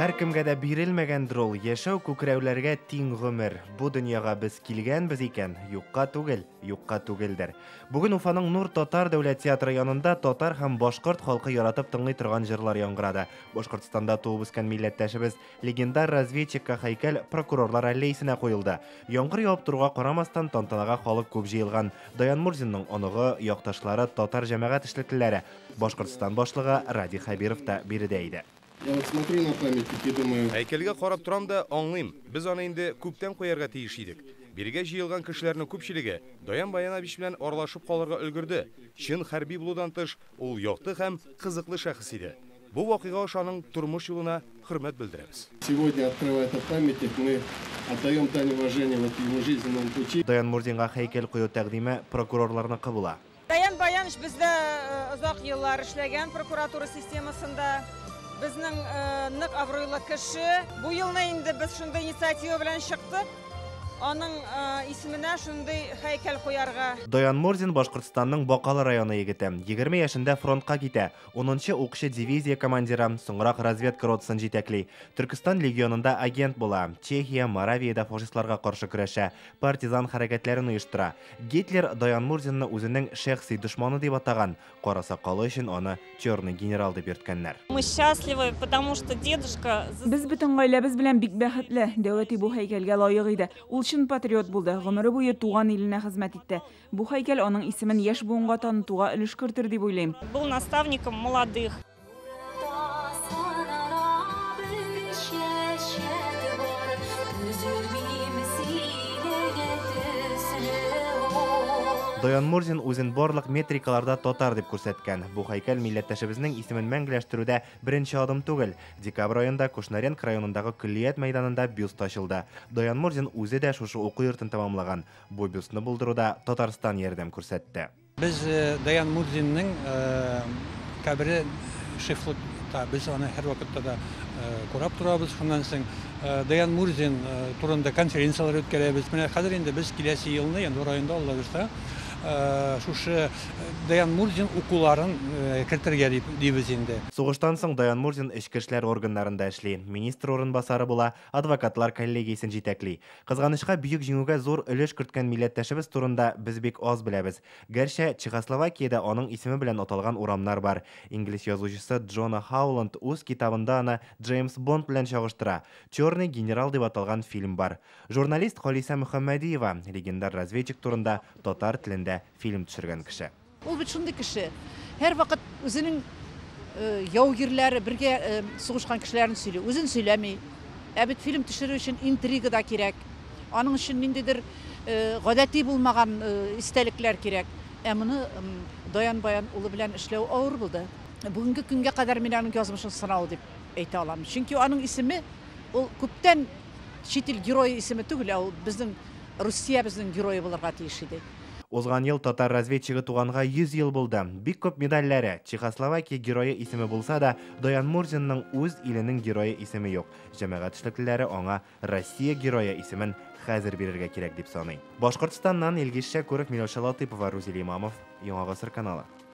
Һәркемгә дә бирелмәгәндер ул яшәү күкрәүләргә тиң гомер. Бу дөньяга без килгәнбез икән, юкка түгел, юкка түгелдер. Бүген Уфаның Нур татар дәүләт театры янында татар һәм башкорт халкы яратып тыңлый торган җырлар яңгырады. Башкортстанда туып үскән милләттәшебез легендар разведчикка һәйкәл Прокурорлар аллеясенә куелды. Яңгыр явып торуга карамастан, тантанага халык күп җыелган. Даян Мурзинның оныгы, якташлары, татар җәмәгать эшлеклеләре, Башкортстан башлыгы Радий Хәбиров та биредә иде. Я вот смотрю на памятник и думаю. Һәйкәлгә карап торам да аңлыйм, без аны инде күптән куярга тиеш идек. Бирегә җыелган кешеләрнең күпчелеге Даян Баянович белән аралашып калырга өлгерде. Чын хәрби булудан тыш, ул якты һәм кызыклы шәхес иде. Бу вакыйга аша аның тормыш юлына хөрмәт белдерәбез. Сегодня, открывая этот памятник, мы отдаем дань уважения вот его жизненному пути. Даян Мурзинга һәйкәл кую тәкъдиме прокурорларныкы була. Даян Баянович бездә озак еллар эшләгән прокуратура системасында. Безнең нык абруйлы кеше. Бу елны инде без шундый инициатива белән чыктык. Аның исеменә шундый һәйкәл куярга. Даян Мурзин Башкортстанның Бакалы районы егете. 20 яшендә фронтка китә. 10нчы укчы дивизия командиры, соңрак разведка ротасын җитәкли. Төркестан легионында агент була. Чехия, Моравиядә фашистларга каршы көрәшә. Партизан хәрәкәтләрен оештыра. Гитлер Даян Мурзинны үзенең шәхси дошманы дип атаган. Кара сакалы өчен аны черный генерал дип йөрткәннәр. Мы счастливы, потому что дедушка Без бөтен гаиләбез белән бик бәхетле. Дәү әти бу һәйкәлгә лаек иде. Ул чын патриот булды, гомере буе туган иленә хезмәт итте. Бу һәйкәл аның исемен яшь буынга танытуга өлеш кертер дип уйлыйм. Был наставником молодых. Даян Мурзин үзен барлык метрикаларда татар дип күрсәткән. Бу һәйкәл милләттәшебезнең исемен мәңгеләштерүдә беренче адым түгел. Декабрь аенда Кушнаренко районындагы көллият мәйданында бюст ачылды. Даян Мурзин үзе дә шушы уку йортын тәмамлаган. Бу бюстны булдыруда Татарстан ярдәм күрсәтте. Без Даян Мурзинның кабере Шефлыкта, без аны һәрвакытта да карап торабыз. Шуннан соң Даян Мурзин турында конференцияләр үткәрәбез. Менә хәзер инде без киләсе елны январь аенда, Алла боерса, шушы Даян Мурзин укуларын кертергә дип дибез инде. Сугыштан соң Даян Мурзин эчке эшләр органнарында эшли, министр урынбасары була, адвокатлар коллегиясен җитәкли. Кызганычка, бөек җиңүгә зур өлеш керткән милләттәшебез турында без бик аз беләбез. Гәрчә Чехословакиядә аның исеме белән аталган урамнар бар. Инглиз язучысы Джона Хауланд үз китабында аны Джеймс Бонд белән чагыштыра. Черный генерал дип аталган фильм бар. Журналист Халиса Мөхәммәдиева легендар разведчик турында татар телендә фильм төшергән кеше. Ул бит шундый кеше. Һәрвакыт үзенең яугирләре бергә сугышкан кешеләрен сөйли, үзен сөйләми. Ә бит фильм төшерү өчен интрига да кирәк. Аның өчен ниндидер гадәти булмаган истәлекләр кирәк. Ә моны Даян Баян улы белән эшләү авыр булды. Бүгенге көнгә кадәр мин аның язмышын сынау дип әйтә алам. Чөнки аның исеме ул күптән чит ил герое исеме түгел, ә ул безнең Русиябезнең герое булырга тиеш иде. Узган ел татар разведчигы туганга 100 ел булды. Бик күп медальләре, Чехословакия герое исеме булса да, Даян Мурзинның үз иленең герое исеме юк. Җәмәгать эшлеклеләре аңа Россия герое исемен хәзер бирергә кирәк дип саный. Башкортстаннан Илгиз Шәкүров, Миләүшә Латыпова, Рузил Имамов, Яңа Гасыр каналы.